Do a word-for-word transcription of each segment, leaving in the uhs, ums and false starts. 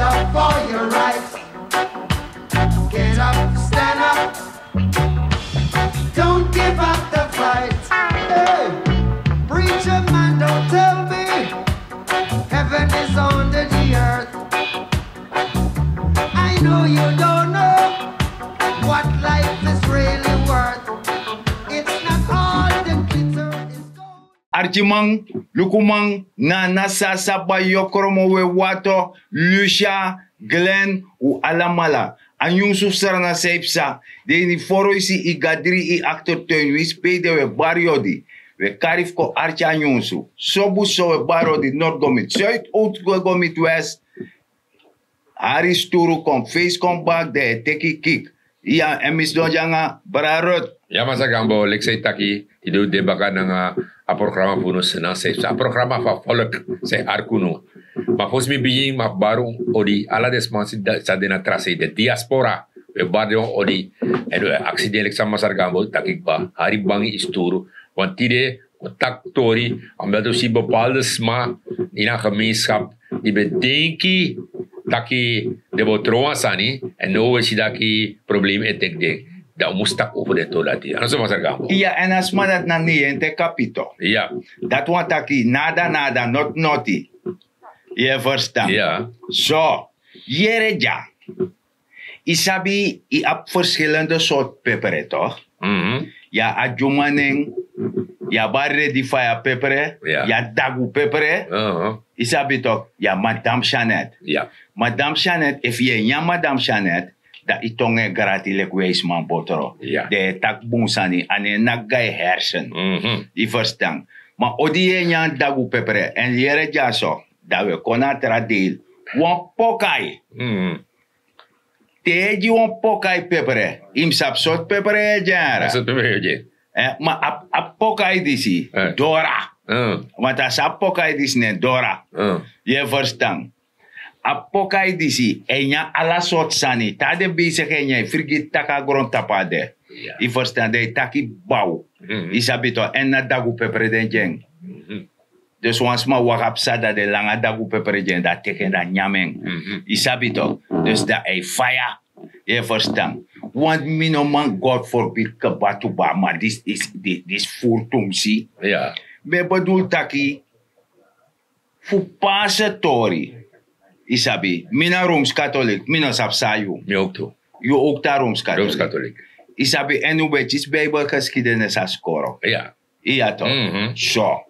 Up for your right. Get up, stand up. Don't give up the fight. Hey, preacher man, don't tell me heaven is under the earth. I know you don't know what life is really worth. It's not all the glitter is gold. Arkiman, lukuman, na na sasa bayokromo we wato, Lucia, Glen, u alamala. A nyunsu fu Srana san yu psa, den ini foroisi, i gadri, i aktertuin, winsi pe i de, we bari yu odi. We kari fu kon arki a nyunsu. Sobu so we bari odi, nord go miti zuid, oud go miti west. Hari sturu kon, feisi kon bak, den e teki kik. Iya, èn mi sidon dya nanga brada Ruth. Ya, Masra Gambo, leki san yu taki, yu de baka nanga a programa fu unu, Srana san yu psa. A programa fu a folk san e arki unu. Ma fosi mi bigin, mi abi bari odi ala den sma san de na tra sei, den diaspora. We bari den odi. Èn we aksi den leki san Masra Gambo taki kba, hari bangi, i sturu. Want tide, taki tori, omdat un si bepaalde sma ini a gemeenschap di ben denki taki den bo tron wan sani, èn now we si taki problema e teki den. Dan un mus taki over den tori dati. A no so, Masra Gambo? Iya, èn a sma dati na ni en te kapito. Iya. Dati wani taki nada nada, noti noti. Yu e ferstan? Iya. So, yere dya. Yu sabi, yu abi verschillende sortu pepere, toch? Mhm. Yu abi a dyuman nen, yu abi a redi fu a pepere, ya, yu abi dagu pepere. Mhm. Yu sabi toch, yu abi Madame Sjanet. Ya. Madame Sjanet, efu yu e nyan Madame Sjanet, dan yu tongo e grati leki wijsman botro. Ya. Den e taki bun sani, a no e naki gi a hersen. Mhm. Yu ferstan? Ma odi yu e nyan dagu pepere, èn yere dyaso, dan we kon na a tra deil. Wan pokai. Mhm. Te yu e gi wan pokai pepere, yu mus sabi sortu pepere yu e gi en. Sortu pepere yu e gi en. Eh, ma a, a pokai disi, eh, dora. Eh. Want a sa pokai disi nen dora. Eh. Yu e ferstan? A pokai disi e nyan ala sortu sani. Te a de besigi e nyan, yu frigiti taki a grontapu a de. Ya. Yu ferstan? Den e taki baw. Mhm. Yu sabi toch, èn na dagu pepere den gi en. Mhm. Dus wan sma waka psa, dan den langa dagu pepere gi en, dan a teki en, dan a nyan en. Mhm. Yu sabi toch? Dus dan a e faya. Yu e ferstan? Want mi no man, God forbid, kba tu ba, ma disi, disi, disi furu tumsi. Ya. Mi e bedoel taki, fu Pasen tori. Yu sabi, mi na Rooms-Katolik, mi no sabi san yu. Mi ook tu. Yu ook tu na Rooms-Katolik. Rooms-Katolik. Yu sabi, èn un ben kisi Bijbelgeschiedenis a skoro. Ya. Iya toch? Mhm. So,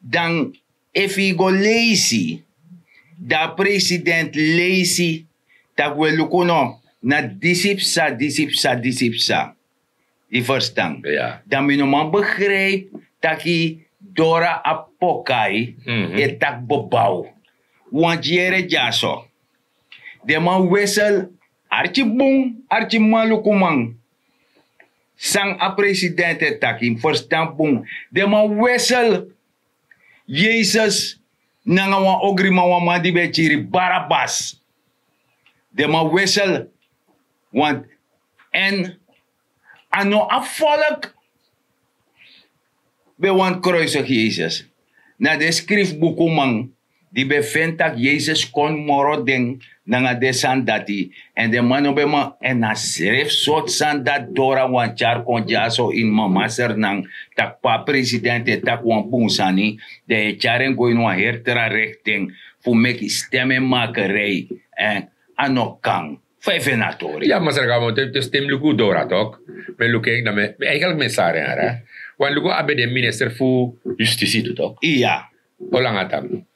dan efu yu go leisi, dan a president leisi, taki we luku no, na disi psa, disi psa, disi psa. Yu ferstan? Ya. Dan mi no man begrijp taki dora a pokai, mhm, e taki bebaw. Want yere dyaso. Den man wissel, arki bun, arki man, lukuman. San a president e taki, ferstan bun. Den man wissel Yesus nanga wan ogriman, wan man di ben kiri, Barabas. Den man wissel, want, èn a no a volk ben wani kruisig Yesus. Na den skrifbukuman di ben feni tak' Yesus kon moro den nanga den sani dati. Èn den man no ben man, èn na srefi sortu sani dati dora wani tyari kon dyaso ini mama Sranan, tak' pe a president e taki wan bun sani, dan yu e tyari en go ini wan heri tra rekten fu meki stemmenmakerij. Èn a no kan. Fa yu feni a tori? Ya, Masra Gambo, te, te mi luku dora tok, mi e luku en, dan mi e, mi e, eigenlijk mi e sari en, hè. Wan luku, a ben de minister fu Justisi tu tok. Iya. Olanga tam.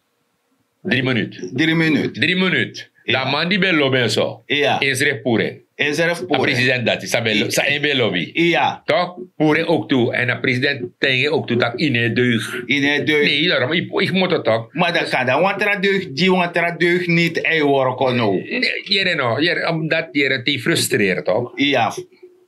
Dri minut. Dri minut. Dri minut. Iya. Dan a man di ben lobi en so. Iya. Ensrefi puru en. Ensrefi puru en. A president dati, san ben lo-, iya, san en ben lobi. Iya. Tok, puru en ook tu. Èn a president taigi en ook tu tak' yu no e deug. Yu no e deug. Nee, daarom, yu, yu kmoto tok. Ma dan kan dan wan tra deug gi, wan tra deug niti, a e wroko now. Nee, yere no, yere, omdat yere te yu frustreer tok. Iya.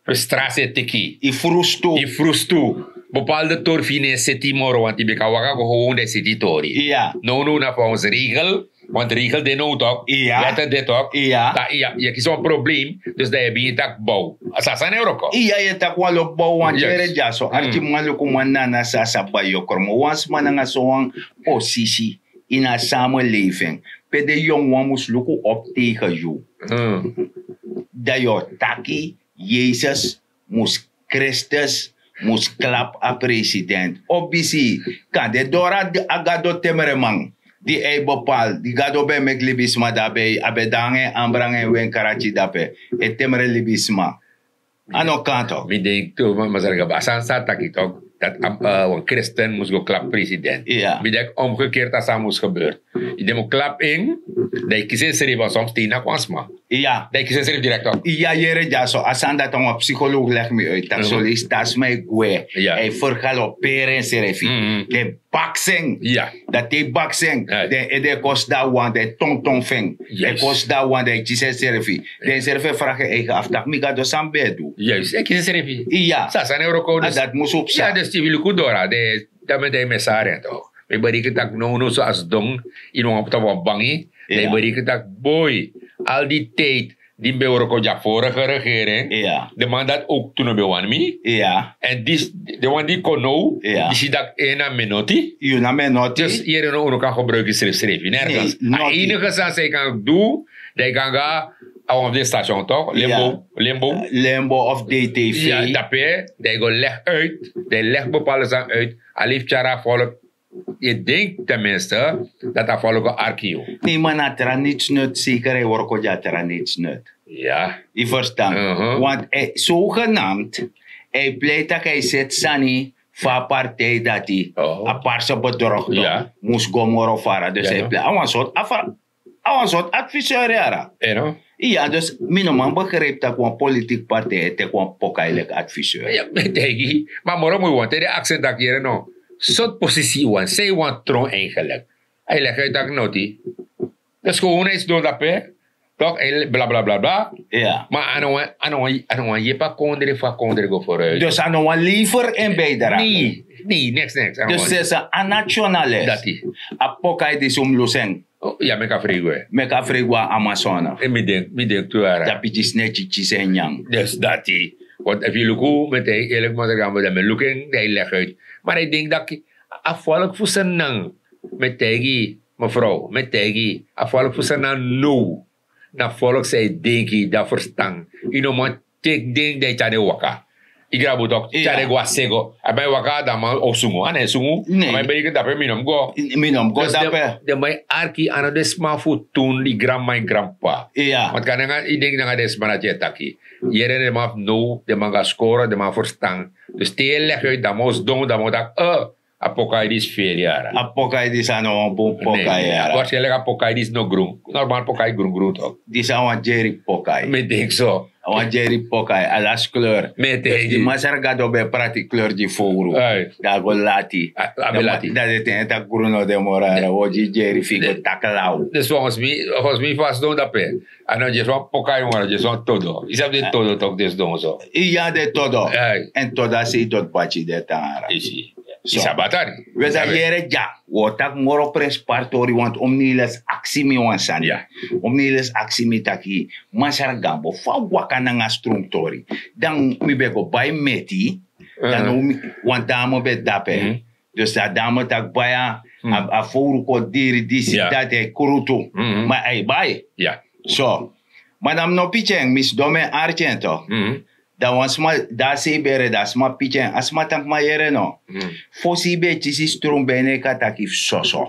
Frustrasi e teki. Yu frustu. Yu frustu. Bepaalde tori fu yu no e seti moro, want yu ben kan waka go gewoon, dan yu seti tori. Iya. Now, now na volgens regel, want regel de now tok. Iya. Wetten de tok. Iya. Dan, iya, yu e kisi wan probleem, dus dan yu e bigin taki bow. A so a sani e wroko. Iya, yu e taki wan lo bow, want, yes, yere dyaso. Mm. Arkiman, lukuman, nana, sasa, bayokromo. Wan sma nanga so wan posisi ini a samenleving. Pe den yongu wan mus luku op tegen yu. Dan yu o taki yesus mus kristus mus klap a president o bisi. Kan de dora a gado temreman di a e bepal di gado ben meki libisma dape a ben de nanga en ambra nanga en wen karati dape e temre libisma. A no kan tok. Mi denki tu masarga a sani san a taki tok dati wan kristen mus go klap president. Mi denki omgekeerd a sani mus gebeurt. Yu den mus klap en dan yu kisi en srefi wan soms ten yu naki wan sma. Dan yu kisi en srefi direkto. Ya yere dyaso a sani dati a wan psikoloog legi mi uit tak' soleisi te a sma e gwe a e fergaloperi ensrefi. Den e baksi en. Dan te yu baksi en dan yu ede e kon sidon na wan dan yu tongtong fu en dan yu kon sidon na wan dan yu kisi ensrefi. Dan yu srefi e fragi en eigi afu tak' mi gado san mi ben e du? Yu kisi ensrefi. Iya. San a sani e wroko. Dati mus upsa. Desi yu wi luku dora dan mi e mesari en tok. Mi e bereken tak' nownow so a sidon ini wan tapu wan bangi dan yu bereken tak' boi al di tijdi di mi ben wroko gi a vorige regering. Den man dati owk tu no ben wani mi. Èn disi den wan di kon now di si dati en na mi noti. Yu na mi noti. Dus yere no unu kan gebruiki srefsrefi nergens. A enige sani san yu kan du dan yu kan go na wan fu den station tok limbo. Limbo of dtv. Dape dan yu go leg uit dan yu leg bepaalde sani uit. A lefi tyari a volk. Yu denki ten minste dati a volk go arki yu. Ne man na tra nitsnut seker a e wroko gi a tra nitsnut. Yu ferstan? Want sogenamd a e pleit tak' a e seti sani fu a partij dati a parse bedrogto mus go moro fara dus a e pleit a wan sortu afra a wan sortu adviseur yara. Iya dus mi no man begripi tak' wan politik partij e teki wan pokai leki adviseur. Mi e taigi yu ma moro moi wani te den aksi en tak' yere no sortu posisi yu wani san yu wani tron eigenlik? A e legi yu tak' noti. Dus kon un na yu sidon dape tok a e blablabla. Ma a no wan yepi a kondre fu a kondre go foruit. Dus a no wan lever en bijdrage. Nei neks neks. Dus sese a nationalis dati a pokai disi un mus lusu en. Ya meki a frei gwe. Meki a frei gwe na amazone. Mi denki tu yara. Dapi gi sneti gi sen nyan. Dus dati want efu yu luku mi e taigi yu eerlik masra gambo dan mi e luku en dan yu legi uit. Ma dan yu denki daki a volk fu senan mi e taigi yu mefrow mi e taigi yu a volk fu senan now. Na volk san yu denki dan ferstan. Yu no man teki den dan yu tyari den waka. Yu grabu tok tyari den go na sego a man e waka dan a man o sungu a na e sungu. A man e bereken dape mi no mus go. Mi no mus go dape. Den man e arki a no den sma fu tun di granma en granpa. Want kan nanga yu denki nanga den sma dati yu e taki. Yere den man fu now den man go na skoro den man ferstan. Dus te yu e legi uit dan man o sidon dan man o taki a pokai disi feri yara. A pokai disi a no wan bun pokai yara. Warskeilik a pokai disi no grun. Normal pokai grungrun tok. Disi a wan dyeri pokai. Mi denki so. A wan dyeri pokai a lasi kleur. Mi e taigi yu. Masra gado ben e prati kleur gi fowru. Dan a go lati. Dan den ten e taki grun no de moro yara wi o gi dyeri fu yu go taki law. Dus volgens mi fu a sidon dape a no dyesi wan pokai moro dyesi wan todo yu sabi den todo tok den sidon so. Iya den todo. Èn todo a sei doti bati den tan yara. Yu sabi a tari. We dan yere dya. Wi o taki moro prenspari tori want omniles aksi mi wan sani. Omniles aksi mi taki masra gambo fa waka nanga strong tori. Dan mi ben go bai meti. Dan now wan dame ben dape. Dus a dame taki bai a fowru kon diri disi dati a e krutu. Ma a e bai. So ma dan mi no piki en mi sidon mi e arki en to. Dan wan sma dan a sei ben redi a sma piki en a sma taki man yere no. Fosi yu ben e kisi strun ben e neki a taki fu soso.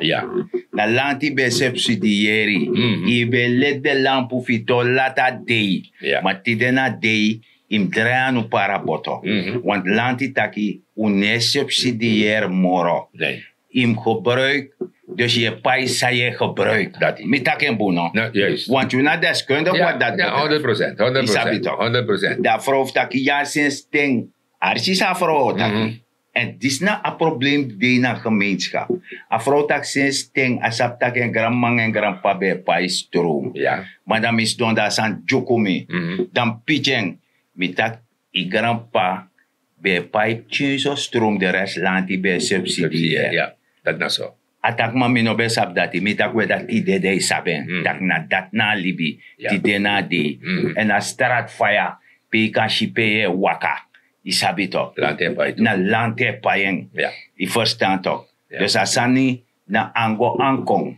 Na lanti ben e sepsidiyeri. Yu ben e leti den lampu fu yu te o lati a dei. Ma tide na dei yu mus drai anu para boto. Want lanti taki un no e sepsidiyeri moro. Yu mus gebruik. Dus yu e pai san yu e gebruik. Mi taki en bun no? Want yu na deskundik wati dati. Yu sabi tok? Dan a frow fu taki ya sensi ten. Arsi san a frow o taki. Èn disi na a problem di de ini a gemeenskap. A frow taki sensi ten a sabi tak' en granmama nanga en granpapa ben e pai stroom. Ma dan mi sidon dan a sani dyuku mi. Dan mi piki en mi taki yu granpapa ben e pai pikinso stroom de resi lanti ben e sepsidiyeri. Dati na so. A taki ma mi no ben sabi dati mi taki we dati tide den e sabi en tak' na dati na a libi. Tide na a dei. Èn a stratfaya pe yu kan si pe yu e waka. Yu sabi tok? Na lanti e pai en. Yu ferstan tok? Dus a sani Na ango ankon.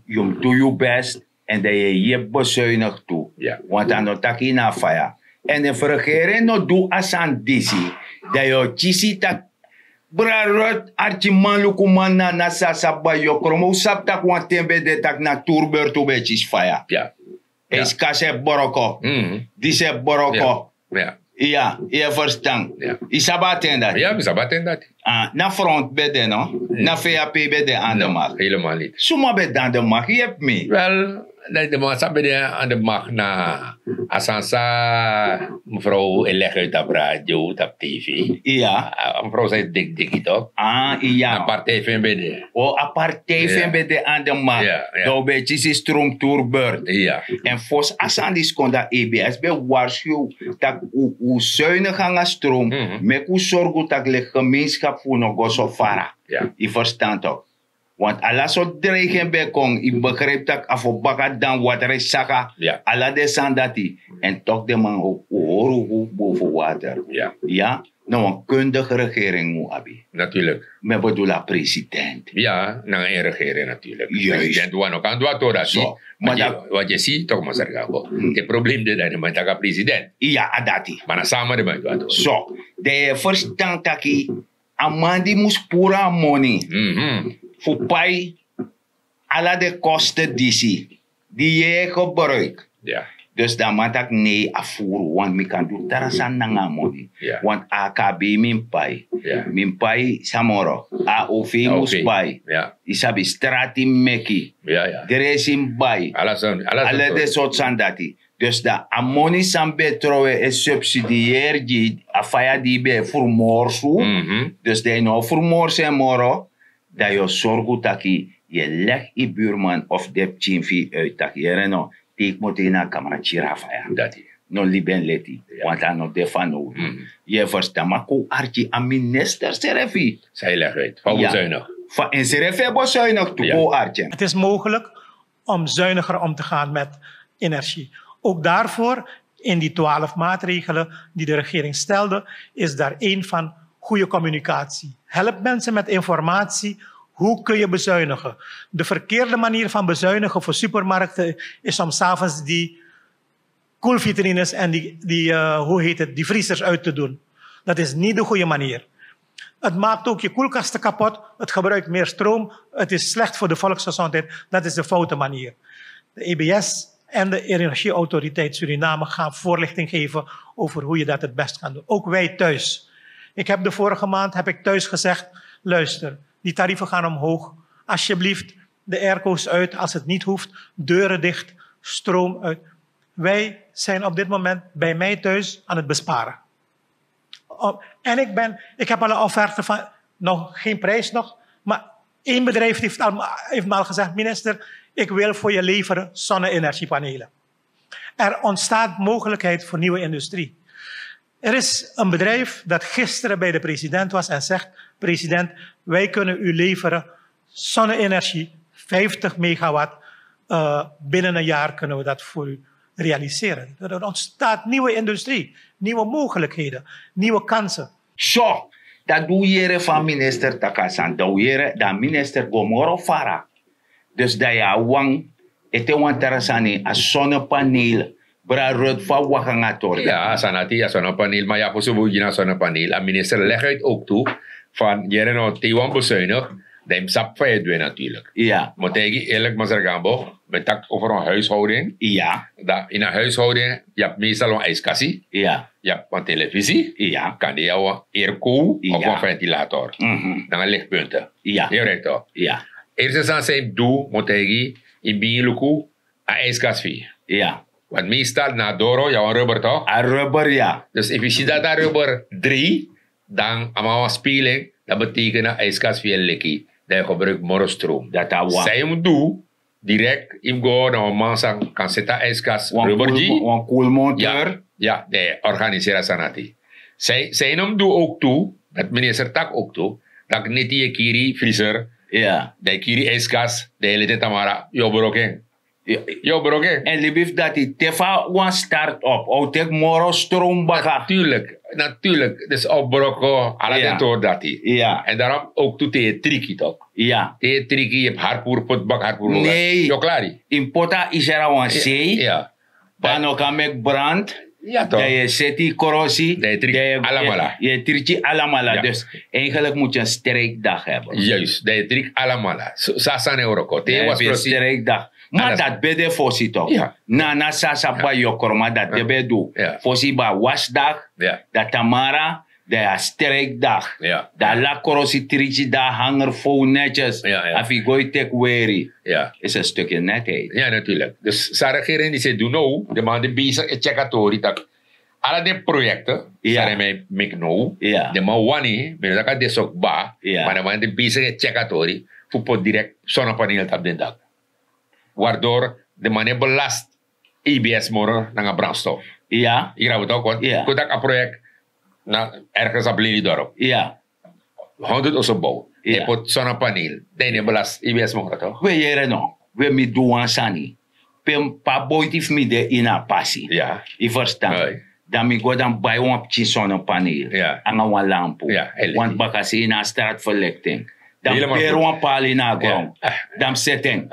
Yu mus du yu best. En dan yu e yepi besuinig tu. Want a no taki na a faya. En efu regering no du a sani disi, dan yu o kisi tak' brarot arkiman lukuman na na sasa bai yu o kromo un sabi tak' wan ten ben de tak' na turbertu ben e kisi faya. Eiskasi e broko. Disi e broko. Iya, yu e ferstan? Yu sabi a ten dati? Ya mi sabi a ten dati. Na front ben de no? Na vap ben de an de mak? Helemaal niti. Suma ben de an de mak yepi mi? Wel, dan de man san ben de an de mak na a sani san mevrouw e legi uit tapu radio tapu tv. Iya. Mevrouw san e dikdiki tok? Iya. A partij fu en ben de. O a partij fu en ben de an de mak. Dan un ben e kisi stromtour burt. En fosi a sani disi kon dan ebs ben warski yu tak' un suini go nanga strom. Meki un sorgu tak' leki gemeenskap fu un no go so fara. Yu ferstan tok? Want ala sortu dreiging ben e kon yu begripi tak' a fu baka dan watra e saka. Ala den sani dati. Èn tok' den man o hori un bowfu water. Ya. Na wan kundigi regering mus abi. Naturlik. Mi e bedul a president. Ya, nanga en regering naturlik. President wan no kan du a tori dati. Wan yu e si tok' masargabo, den problem de dan den man taki a president. Ya a dati. Ma na sama den man e du a tori. So, den e ferstan taki a man di mus puru a moni fu pai ala den koste disi di yu e gebruik. Dus dan a man taki nei a furu want mi kan du tra sani nanga a moni. Want a kabi mi mus pai. Mi mus pai san moro? A ofi mus pai. Yu sabi strati mus meki. Dresi mus bai. Ala den sortu sani dati. Dus dan a moni san mi ben e trowe e subsidieri gi a faya di yu ben e frumorsu. Dus dan yu no o frumorsu en moro. Dan yu o sorgu taki yu e legi yu burman of den pikin fu yu uit tak' yere no, te yu kmoto ini a kamra kiri a faya. No libi en leti. Want a no de fanowdu. Yu e ferstan ma kon arki a minister srefi. San yu legi uit fa un besuinigi? Fa ensrefi e besuinigi tu kon arki en. Het is mogelijk om zuiniger om te gaan met energie. Ook daarvoor, in die twaalf maatregelen die de regering stelde, is daar één van goede communicatie. Help mensen met informatie. Hoe kun je bezuinigen? De verkeerde manier van bezuinigen voor supermarkten is om 's avonds die koelvitrines en die, die, eh, hoe heet het, die vriezers uit te doen. Dat is niet de goede manier. Het maakt ook je koelkasten kapot. Het gebruikt meer stroom. Het is slecht voor de volksgezondheid. Dat is de foute manier. De E B S en de Energieautoriteit Suriname gaan voorlichting geven over hoe je dat het best kan doen. Ook wij thuis. Ik heb de vorige maand heb ik thuis gezegd: luister, die tarieven gaan omhoog. Alsjeblieft, de airco's uit als het niet hoeft, deuren dicht, stroom uit. Wij zijn op dit moment bij mij thuis aan het besparen. En ik ben, ik heb al een offerte van, nog geen prijs nog, maar één bedrijf heeft, al, heeft me al gezegd: minister, ik wil voor je leveren zonne-energiepanelen. Er ontstaat mogelijkheid voor nieuwe industrie. Er is een bedrijf dat gisteren bij de president was en zegt: president, wij kunnen u leveren zonne-energie, vijftig megawatt. Eh, binnen een jaar kunnen we dat voor u realiseren. Er ontstaat nieuwe industrie, nieuwe mogelijkheden, nieuwe kansen. So, dan di un yere fa a minister taki a sani, dan un yere dan a minister go moro fara. Dus dan yu abi wan, ete wan tra sani, a sonnepaneel. Bra Ruth, fa un waka nanga a tori? Ya, a sani dati, a sonnepaneel, ma yu abi fu subu gi na a sonnepaneel. A minister legi uit ook tu fan yere no, te yu wani besuinigi, dan yu mus sabi fa yu e du en natuurlik. Mi o taigi yu eerlik masra gambo, mi e taki over wan huishouding. Dan ini a huishouding yu abi meestal wan ijskasi, yu abi wan televisie, kande yu abi wan airco of wan ventilator, nanga lichtpunten. Yu e rek tok? Eerste sani san yu mus du, mi o taigi yu, yu mus bigin luku a ijskasi fu yu. Want meestal na a doro yu abi wan rubber tok? A rubber, ya. Dus efu yu si dati a rubber drei, dan a man wan speling, dan betekent a ijskasi fu yu e leki, dan yu gebruik moro stroom. Dati a wan. San yu mus du, direct yu mus go na wan man san kan seti a ijskasi rubber gi yu. Wan koelmonteur. Ya, dan yu e organiseri a sani dati. San yu no mus du ook tu, dati minister taki ook tu, dati neti yu e kiri vriezer, dan yu kiri ijskasi, dan yu e leti en tamara, yu o broko en. Yu o broko en. En libi fu dati te fa wan start op o teki moro stron baka. Natuurlik, natuurlik. Dus o broko ala den tori dati. En darom ook tu te yu e triki tok. Te yu e triki yu ebi harpuru poti baka harpuru. Yu o klari. Yu mus poti a isi na wan sei. Pano kan meki brand. Dan yu e seti yu krosi. Dan yu e triki alamala. Yu e triki alamala dus. Eigenlik mus yu en streikdag heben. Juist dan yu e triki alamala. So a sani e wroko te yu wasi krosi. Ma dati ben de fosi tok. Nana sasa bai yu o kroma dati de ben du. Fosi bai a wasdag, dan tamara, dan yu a streikdag. Dan ala krosi triki dan a hanger fow netyes. A fu yu go yu teki weri. Is en stukye netheid. Ya natuurlik. Dus san regering disi e du now, den man di besig e tyeki a tori taki ala den proyekte san den man e meki now, den man wani mi no taki a de so kba. Ma den man di besig e tyeki a tori fu poti direkt sonnepaneel tapu den dak. Waardoor den man no e belast, ebs moro nanga brandstof. Yu grabu tok want kon taki a proyekt na ergens a bleli dorp. Honderd oso bow, dan yu poti sonnepaneel, dan yu no e belast ebs moro tok. We yere no, we mi du wan sani. Pe mi pa boiti fu mi de ini a pasi. Yu ferstan? Dan mi go dan mi bai wan pikin sonnepaneel nanga wan lampu. Want bakasei na a stratverlikting. Dan mi beri wan pali na a gron, dan mi seti en.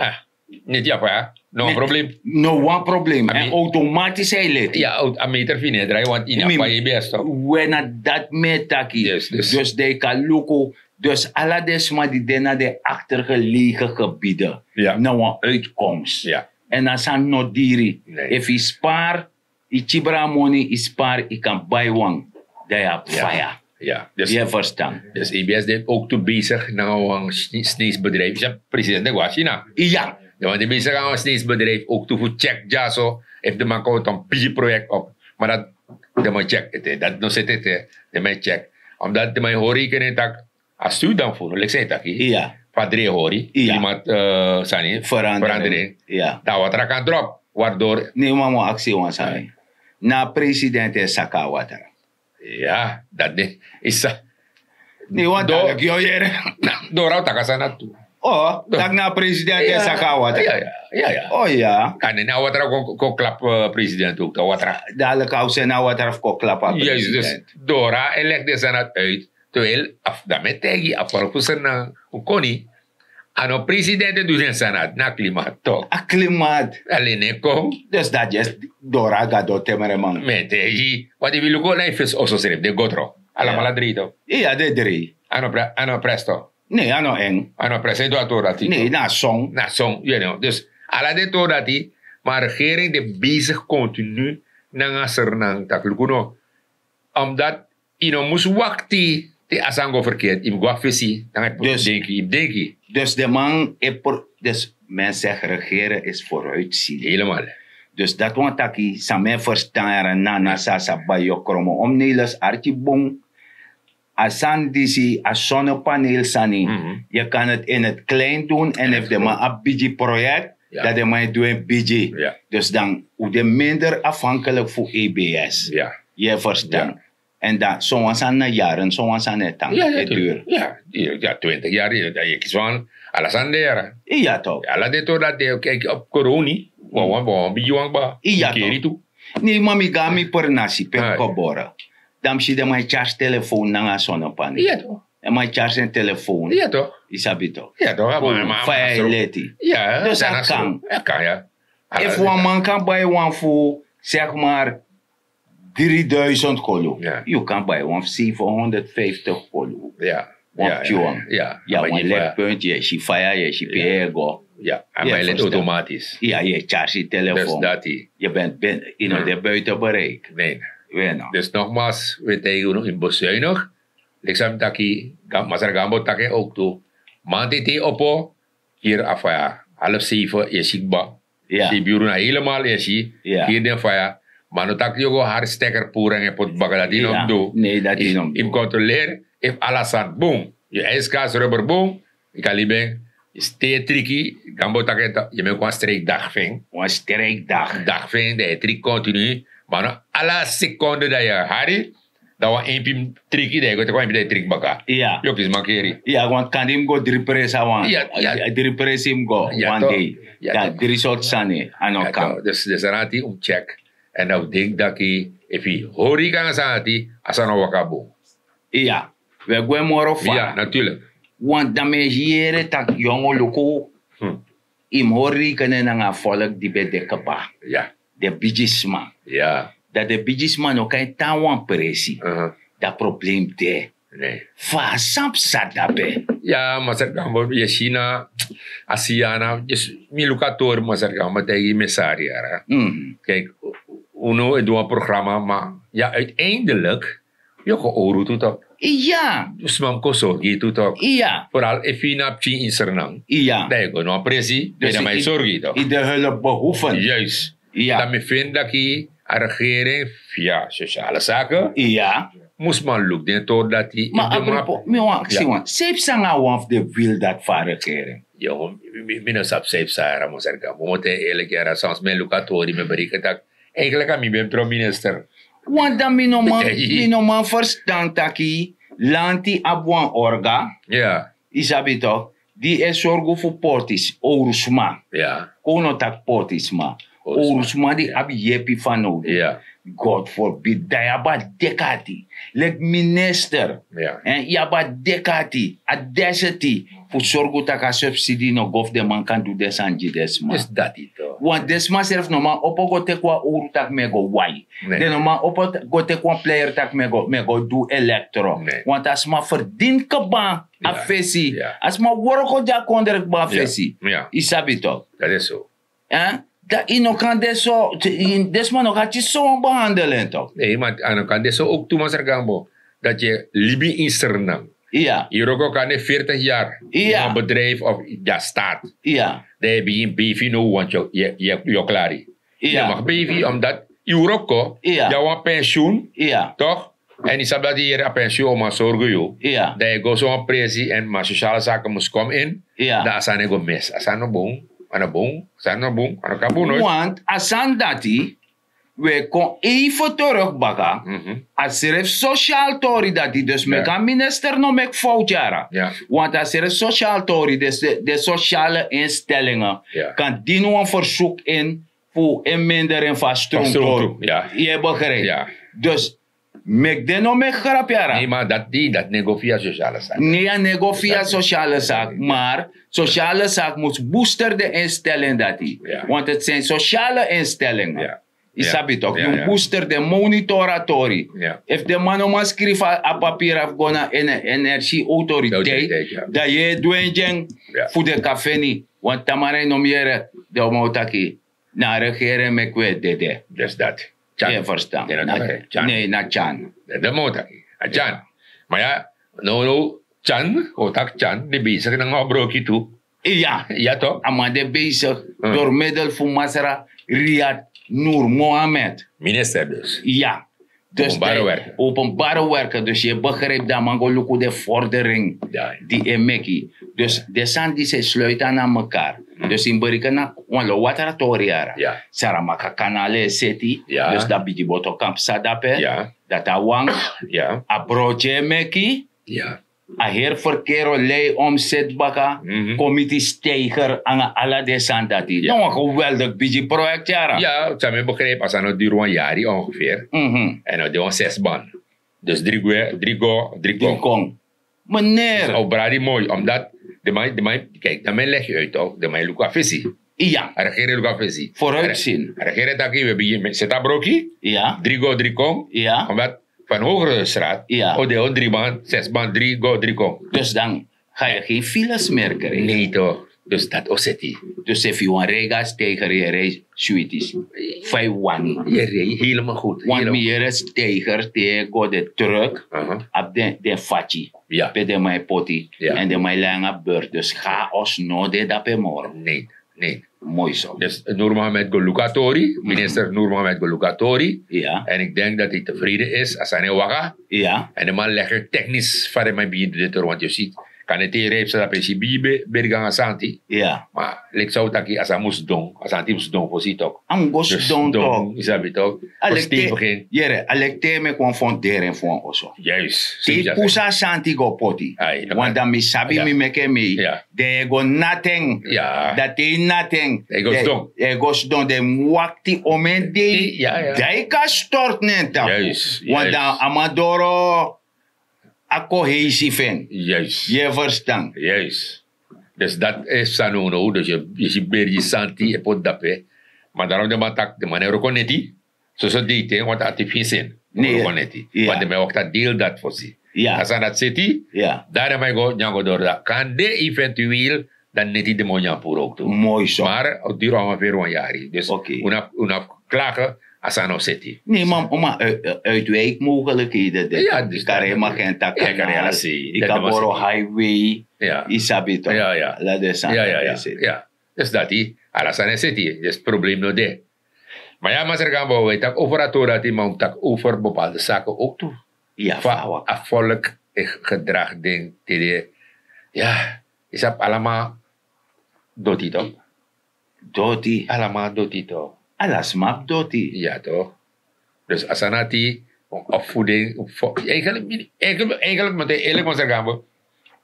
Neti a faya. No wan problem. No wan problem en automatis a e leti. A meter fu yu no e drai want yu no abi faya yu ben e stop. We na dati mi e taki. Dus dan yu kan luku. Dus ala den sma di de na den aktergelegen gebieden na wan uitkomst. En a sani no diri. Efu yu spari, yu kibra a moni, yu spari, yu kan bai wan. Dan yu abi faya. Yu e ferstan? Dus ebs de ook tu besig nanga wan sneesbedrijf, president de go na china. Ya. Den man de besig nanga wan sneesbedrijf ook tu fu tyeki dyaso, efu den man kon weti wan bigi proyekt op. Ma dati den man e tyeki ete, dati no seti ete. Den man e tyeki, omdat den man e hori rekening taki a stuurdan fu no leki san yu taki, fu a dri e hori klimaat, sani, verandering. Dan a watra kan drop. Wardori. Ne yu man mus aksi wan sani. Na a president e saka a watra. Ya, dati de. Isa. Ne wan doro. Doro a o taki a sani dati tu. O, taki na a president e saka a watra. O ya. Kan ne a watra kon kon klapu president ouk a watra. Daliki a o seni a watra fu kon klapu a president. Doro e legi den sani dati uit. Terwijl a fu dan mi e taigi a folku seri na un koni. A no presidente du den sani na klimaat tok. A klimaat. Alen ne kon. Dus dati yesi doro a gado temreman. Mi e taigi want efu yu luku na yu fesi oso srefi den go tron. Alamala drei tok. Iya den drei. A no presto. Ne a no en. A no presto e du a tori dati. Ne na a song. Na a song. Dus ala den tori dati. Ma a regering de besigi kontinu nanga sernang tak' luku no. Omdat yu no mus wakti te a sani go ferkeri yu mus go na fesi nanga yu mus denki. Dus den man e pro dus men segi regeren is voruitsin. Helemaal. Dus dati wani taki san mi e ferstan yara nana san a sa bai yu o kromo om neles arki bun. A sani disi a sonnepaneel sani. Yu kan heti in heti klein dun èn efu den man abi bigi proyekt dan den man e du en bigi. Dus dan un de minder afhankelik fu ebs. Yu e ferstan? Èn dan sowan sani na yaren sowan sani e tan e duru. Ya twintig yari dan yu e kisi wan ala sani de yara. Iya tok. Ala den tori dati de yu kaiki op koroni wan wan bigi wan kba. Iya tok. Keri tu. Ne ma mi go na mi pernasi pe mi koboro dan mi si den man e tyarsi telefown nanga a sonnepaneel. Èn man e tyarsi en telefown. Yu sabi tok? Fa yu e leti? Dus a kan. Efu wan man kan bai wan fu segi mari dri duisend kolu, yu kan bai wan fu seven honderd vijftig kolu. Wan pikin wan. Ya wan leti punti yu e si faya yu e si pe yu e go. Ya a man e leti automatis. Ya yu e tyarsi telefown. Yu ben ben yu no de buiten bereik. Dus nogmaals wi e taigi unu in bezuinig. Leki san mi taki masra gambo taki en ouk tu. Manti te yu opo kiri a faya. Half seife yu e si kba. Seibi yuru na helemaal yu e si. Kiri den faya. Ma no taki yu o go hari steker puru nanga en poti baka dati yu no mus du. Yu mus kontroleri efu ala sani bun. Yu ijskasi rubber bun. Yu kan libi en. Te yu e triki gambo taki en yu e meki wan streikdag fu en. Wan streikdag. Dag fu en dan yu e triki kontinu. Ma no ala sekonde dan yu e hari. Dan wan empi mus triki, dan yu go teki wan empi, dan yu triki baka. Yu o kisi mankeri. Ya, want kan di mus go dri presi a wan. Dri presi mus go wan dei. Dan dri sortu sani a no kan. Dus den sani ati un mus check. Èn dan un denki taki efu yu hori yu kan a sani ati, a sani o waka bun. Iya, we gwe moro fa. Natuurlik. Want dan mi e yere taki yongu luku, yu mus hori rekenen nanga a folk di ben de kba. Den bigisma. Dan den bigisma no kan e tan wan presi. Dan problem de. Fa a san psa dape? Ya, masra Gambo, yu e si na a si ya na, mi luku a tori, masra Gambo, taigi mi sari yara. Kijk, unu e du wan programa, ma ya, uiteindelijk yu o kon owru tu tok. Iya. Sma mus kon sorgu yu tu tok. Iya. Vooral efu yu na pikin in Sernang. Iya. Dan yu go na wan presi, dus dan man yu sorgu yu tok. Yu de hulpbehoevend. Juist. Dan mi findi taki a regering via sociale zaken mus man luku den tori dati. Ma apropo, mi wan aksi wan, san psa nanga wan fu den wil dati fu a regering? Yo, mi no sabi san psa yara, masra Gambo, mi o taigi yu eerlijk yara, soms mi e luku a tori, mi e bereken taki eigenlijk a mi ben mus tron minister. Want dan mi no man, mi no man verstan taki lanti abi wan orga. Yu sabi tok, di e sorgu fu portis, owru sma. Kon un no taki portisma. Owru sma di abi yepi fanowdu. God forbid, dan yu abi a dek'ati leki minister. Yu abi a dek'ati, a deseti, fu sorgu tak' a subsidi no go fu den man kan du den sani gi den sma. Want den sma srefi no man opo go teki wan owru tak' mi e go wai. Den no man opo go teki wan player tak' mi e go du elektro. Want a sma ferdini kba a fesi. A sma wroko gi a kondre kba a fesi. Yu sabi tok. Dati so. Dan yu no kan de so, den sma no kan kisi so wan behandel en tok. Nei, ma a no kan de so ook tu, masra Gambo, dati yu e libi in Sernang. Yu wroko kan de veertig yari in wan bedrijf of ya staat. Dan yu bigin beifi now, want yu o klari. Yu no mag beifi omdat yu wroko, yu abi wan pensioen, tok? Èn yu sabi dati yu yere a pensioen o man sorgu yu. Dan yu go so wan presi èn ma sociale zaken mus kom in. Dan a sani e go mis. A sani no bun. A no bun. A sani no bun. A no kan bun noiti. Want a sani dati, we kon even terug baka. A srefi sociale tori dati, dus meki a minister no meki fout yara. Want a srefi sociale tori, dus de sociale instellingen kan dini wan verzoek in fu en mindering fu a stroomtori. Yu e begrijp? Dus meki den no meki grap yara. Nei, ma dati, dati no e go via sociale zaak. Nei, a no e go via sociale zaak, maar sociale zaak mus booster den instelling dati. Want het zijn sociale instellingen. Yu sabi tok, yu mus booster den, monitor a tori. Efu den man no man skrifi a papiri fu go na energie autoriteit, dan yu e du en gi en fu den kan feni. Want tamara yu no mus yere den o man o taki na a regering meki wi e dede. Dus dati. Yu e ferstan? Nei, na tyan. Dati mi o taki. A tyan. Ma ya, nownow tyan, o taki tyan, den bezig nanga a broki tu. Iya. Ya tok. A man de bezig door middel fu masra Riyad Nur Mohammed. Minister dus. Ya. Dus openbare werken, dus yu e begrijp dan man go luku den vordering di e meki. Dus den sani disi e sluiti na mekaar. Dus yu mus bereken na wan lo watra tori yara. Saramaka kanale e seti. Dus dan bigi boto kan psa dape. Dati a wan. A brodi e meki. A heri verkeer o lei omseti baka. Komiti steiger nanga ala den sani dati na wan geweldig bigi proyekti yara. Ya, san mi e begrijp a sani o diri wan yari ongeveer. Èn o de wan zes ban. Dus dri gwe, dri go, dri kon. Meneer, o bradi moi omdat de man, de man, kijk, de man legi uit tok, de man luku a fesi. Iya. A regering luku a fesi. Vooruitzien. A regering taki we bigin seti a broki. Iya. Dri go, dri kon. Omdat van hogere straat o de o dri ban, zes ban, dri go, dri kon. Dus dan ga yu gen files meri krijgen. Nei tok. Dus dati o seti. Dus efu yu wan rei go na steiger, yu e rei switi. Fa yu wani. Yu e rei helemaal goed. Want mi yere steiger te yu e go de truck abi den fati pe den man e poti. Èn den man e lai nanga burt, dus chaos no de dape moro. Nei. Moi so. Dus Nur Mohammed go luku a tori, minister Nur Mohammed go luku a tori. Èn ik denk dat hij tevreden is a sani e waka. Èn den man legi technisch fa den man e bigin du den tori, want yu si, Kan de te yu rei psa dape si bigi beri ganga santi. Ma leki san un taki a san mus don, a santi mus don fosi tok. A mus go sidon tok. Yu sabi tok. Fu stevig en. Yere, a leki te yu meki wan fonderi en fu wan oso. Te yu pusu a santi go poti. Want dan mi sabi mi meki en mei. Dan yu e go nati en. Dan te yu nati en, dan yu e go sidon, dan yu mus wakti omeni dei. Dan yu kan stortu na en tapu. Want dan a man doro a koheisi fu en. Yu e ferstan? Dus dati e sani unu now. Dus yu si beri santi e poti dape. Ma darom den man taki den man no e wroko neti. Soso deiti en want a tipi sen. Wroko neti. Want den man e wakti a deal dati fosi. A sani dati seti. Dan den man e go nyan go doro dati kande eventueel dan neti den man o nyan puru owktu. Mar o diri wan man feri wan yari dus un abi klage. A sani o seti. Ne man man uitwijk mogelikheden de. Yu kari en magenta kanal, yu kan boro highway. Yu sabi tok. Ala den sani dati e seti. Dus dati ala sani e seti dus problem no de. Ma ya masra gambo wi taki over a tori dati ma un mus taki over bepaalde sake owktu. Fa a volk e gedrag den tede. Ya yu sabi alama doti tok. Doti alama doti tok. Ala sma abi doti. Ya tok. Dus a sani dati, of fu den eigenlik mi de eerlik man te eerlik man sergambo.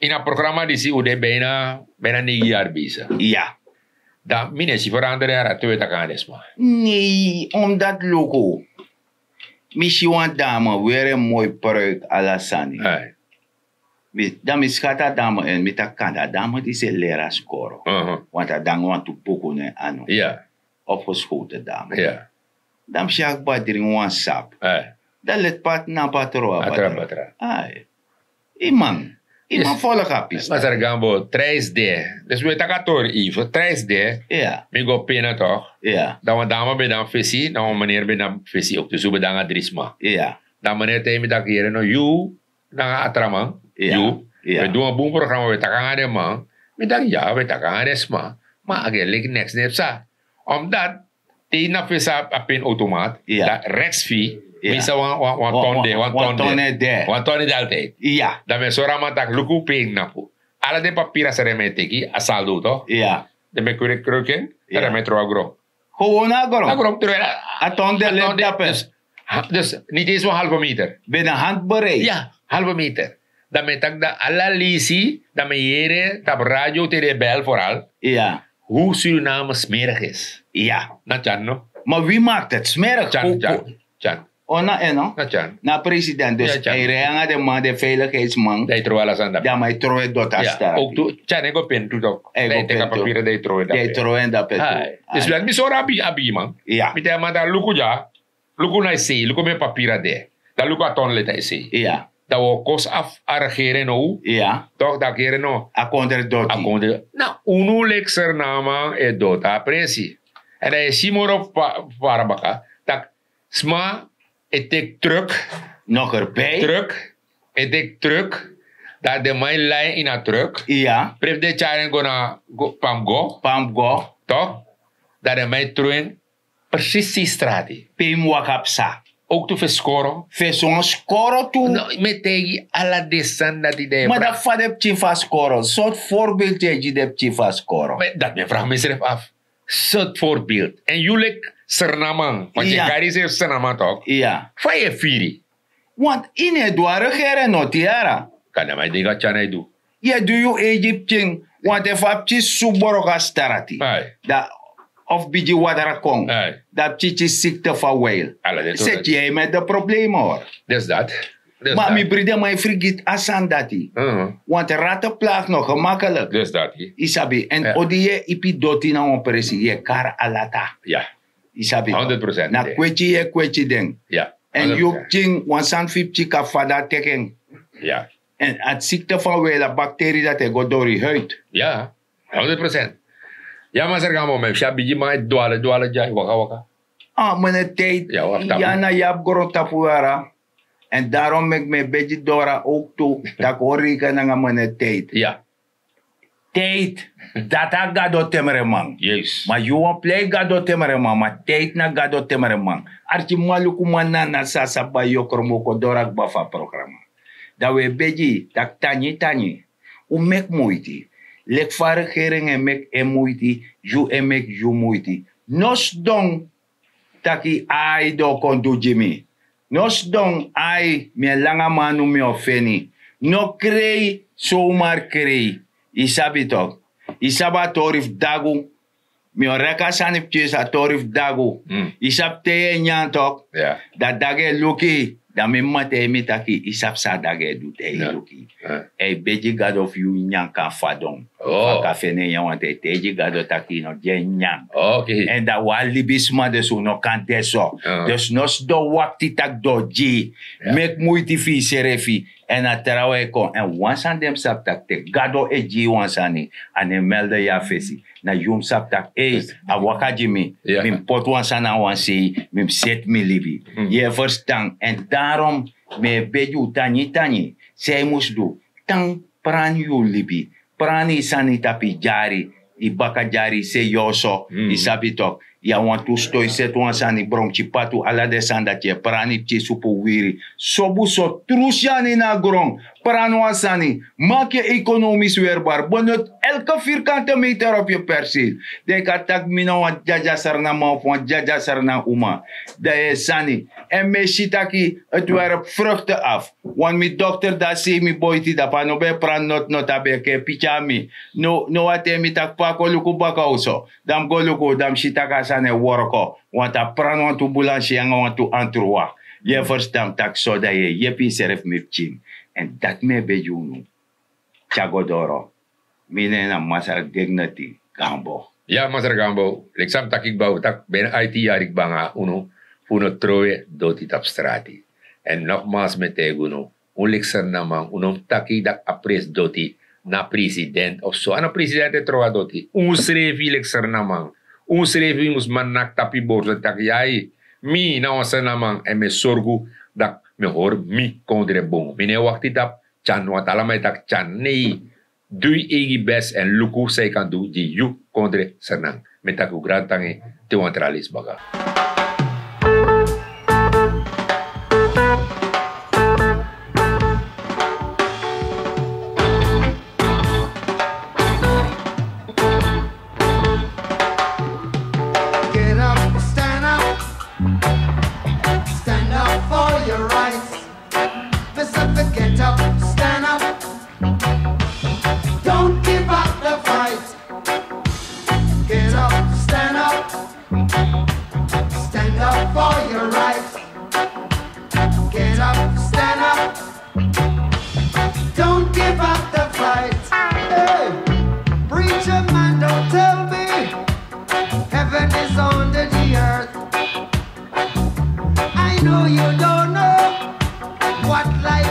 Ini a programa disi un de bijna bijna neigi yari besi. Ya. Dan mi no e si feranderi yari a te un e taki nanga den sma. Nei omdati luku, mi si wan dame weri en moi pruik ala sani. Dan mi skati a dame en mi taki kande a dame disi e leri a skoro. Want a de nanga wantu buku na en anu. Of geschoten dame. Dan mi si a kba dringi wan sapu. Dan leti pati na batra wan batra. Ai, yu man yu man folo kapi sma. Masra gambo trijs de. Dus wi e taki a tori ifu trijs de. Mi go pena tok. Dan wan dame ben dan fesi dan wan meneri ben dan fesi owktu su ben dan a dri sma. Dan meneri taigi mi taki yere no yu nanga a tra man. Yu wi e du wan bun programa wi e taki nanga den man. Mi taki ya wi e taki nanga den sma. Ma a gen leki neks ne psa. Omdati te yu na fesi a peni automaat dan reks fu yu. Mesa wan ton de wan ton de wan ton de altijdi. Dan mi e sori a man taki luku pe yu knapu. Ala den papiri a seri en mi e teki a saldo tok. Den mi e kuri kruki en dan den mi e tron a gron. Gewoon na a gron a ton de leti dape. Dus niti esi wan halve meter. Bini a handbereik. Ya halve meter. Dan mi e taki dan ala leisi dan mi e yere tapu radio te den e bel foral. Hu suriname smerig is. Ya na tyan no. Ma wi makti smerig tyan tyan. Ona en no na tyan. Na president dus a e rei nanga den man den veiligheidsman dan a e tron ala sani dape. Dan a e tron en doti a stara. Tyan e go peni tu tok. A e go peni tu. Dan a e tron en dape. Dus wi a di mi sori a bigi man. Mi taigi a man dan luku dya. Luku na yu sei luku mi en papira de. Dan luku a ton leti a yu sei. Dan wi o kosi afu a regeri en now. Tok dan a keri en now. A kondre doti. Na unu leki sernama e doti a presi. Èn dan yu e si moro fara baka tak' sma e teki truk. Nogerbei truk. E teki truk. Dan den man e lai en ini a truk. Prefu den e tyari en go na pam go. Pam go. Tok dan den man e tron en. Presisi strati pe yu mus waka psa. Owktu fu e skoro. Fu e son skoro tu. Mi e taigi ala den sani dati de. Ma dati fa den pikin fu a skoro sortu forbeeld yu e gi den pikin fu a skoro? Dati mi e vraga misrefi afu. Sortu forbeeld èn yu leki sernaman want yu e kari yusrefi sernaman tok? Fa yu e firi? Want yu no e du a regere no tiara. Kan den man e denki a tyana e du. Yu e du yu eigi pikin. Want efu a pikin susu broko a starati dan of bigi watra kon dan a pikin kisi sikte fu a wail. Seti yu e meti den problema hori. Ma mi bride man e frigiti a sani dati. Want rate plagi no gemakelik. Yu sabi èn odi yu e ipi doti na wan presi yu e kari alata. Yu sabi na kweti yu e kweti den. Èn yu pikin wan sani fu yu pikin kan fada teki en. Èn a sikte fu a wela bakteri dati e go dori huid. Ya. Honderd prosent. Ya masra gan momen si a bigi man e dwale dwale dya e waka waka. A mene teit. Ya na yabi grontapu wara. Èn darom meki mi e begi dora owk tu tak' hori yu kan nanga mene teit. Teit. Dati a gado temreman. Ma yu wan plei gado temreman ma teit na gado temreman. Arki malukuman na na sasa bai yokromo kon dora kba fu a programa. Dan wi e begi tak' tangi tangi. Un meki muiti. Leki fa a regering e meki en muiti, yu e meki yu muiti. No sidon taki ai den o kon du gi mi. No sidon ai mi e langa manu mi o feni. No krei somar krei. Yu sabi tok'. Yu sabi a tori fu dagu. Mi o reki a sani pikin yu sa tori fu dagu. Yu sabi te yu e nyan tok'. Dan dagu e luku yu. Dan mi mama taigi mi taki yu sabi san a dagu e du te yu luku yu. Èn yu begi gado fu yu nyan kan fadon. Fa a kan feni en nyan wanta yu taigi gado taki yu no gi en nyan. Èn dan wan libisma dus un no kan de so. Dus no sidon wakti taki den o gi yu. Meki muiti fu yusrefi. Èn a trawan e kon èn wan sani den mus sabi taki te gado e gi yu wan sani, a no e melde yu na fesi. Na yu mus sabi tak' ei, a waka gi mi. Mi mus poti wan sani na wan sei, mi mus seti mi libi. Yu e ferstan? Èn darom mi e begi un tangi tangi san yu mus du. Tan prani yu libi. Prani yu sani tapu yu dyari, yu baka dyari yu sei yu oso. Yu sabi tok'. Yu a wantu ston yu seti wan sani bronki patu ala den sani dati yu e prani pikin supu wiri. Sobu so tru syani na gron. Prani wan sani. Maki yu ekonomis werbar benut elke virkante meter op yu persil. Den kan taki mi na wan dyadya srnaman of wan dyadya srnan uma. Dan yu e sani. Èn mi e si taki eti werp frukte afu. Wan mi dokter dati sei mi boiti dapu a no ben e prani noti noti a ben e ken piki na mi. No wan ten mi taki pe a kon luku baka oso. Dan mi go luku dan mi si tak' a sani e woroko. Wantu a pran wantu bulansi nanga wantu antrua. Yu e ferstan mi taki so dan yu e yepi yusrefi mi pikin. Èn dati mi e begi unu. Tyago doro. Mi nen na masra dignity. Gambo. Ya masra gambo. Leki san mi taki kba un taki bene aiti yari kba nanga unu. Fu un no trowe doti tapu strati. Èn nogmals mi e taigi unu. Un leki srnaman un no mus taki dati a presi doti na president of so a no president e trowe a doti. Un srefi leki srnaman un srefi mus man naki tapu yu borso taki yai, mi na wan srnaman èn mi e sorgu dati mi hori mi kondre bun. Mi no e wakti tapu tyan wantu ala man e taki tyan. Nei. Du yu eigi bes èn luku san yu kan du gi yu kondre srnan. Mi e taki un grantangi. Te wan tra lesi baka. Get up, stand up, stand up for your rights. Mister Get up, stand up. Don't give up the fight. Get up, stand up. Stand up for your rights. Get up, stand up. Don't give up the fight. Hey, preacher man, don't tell me heaven is under the earth. I know you don't know what life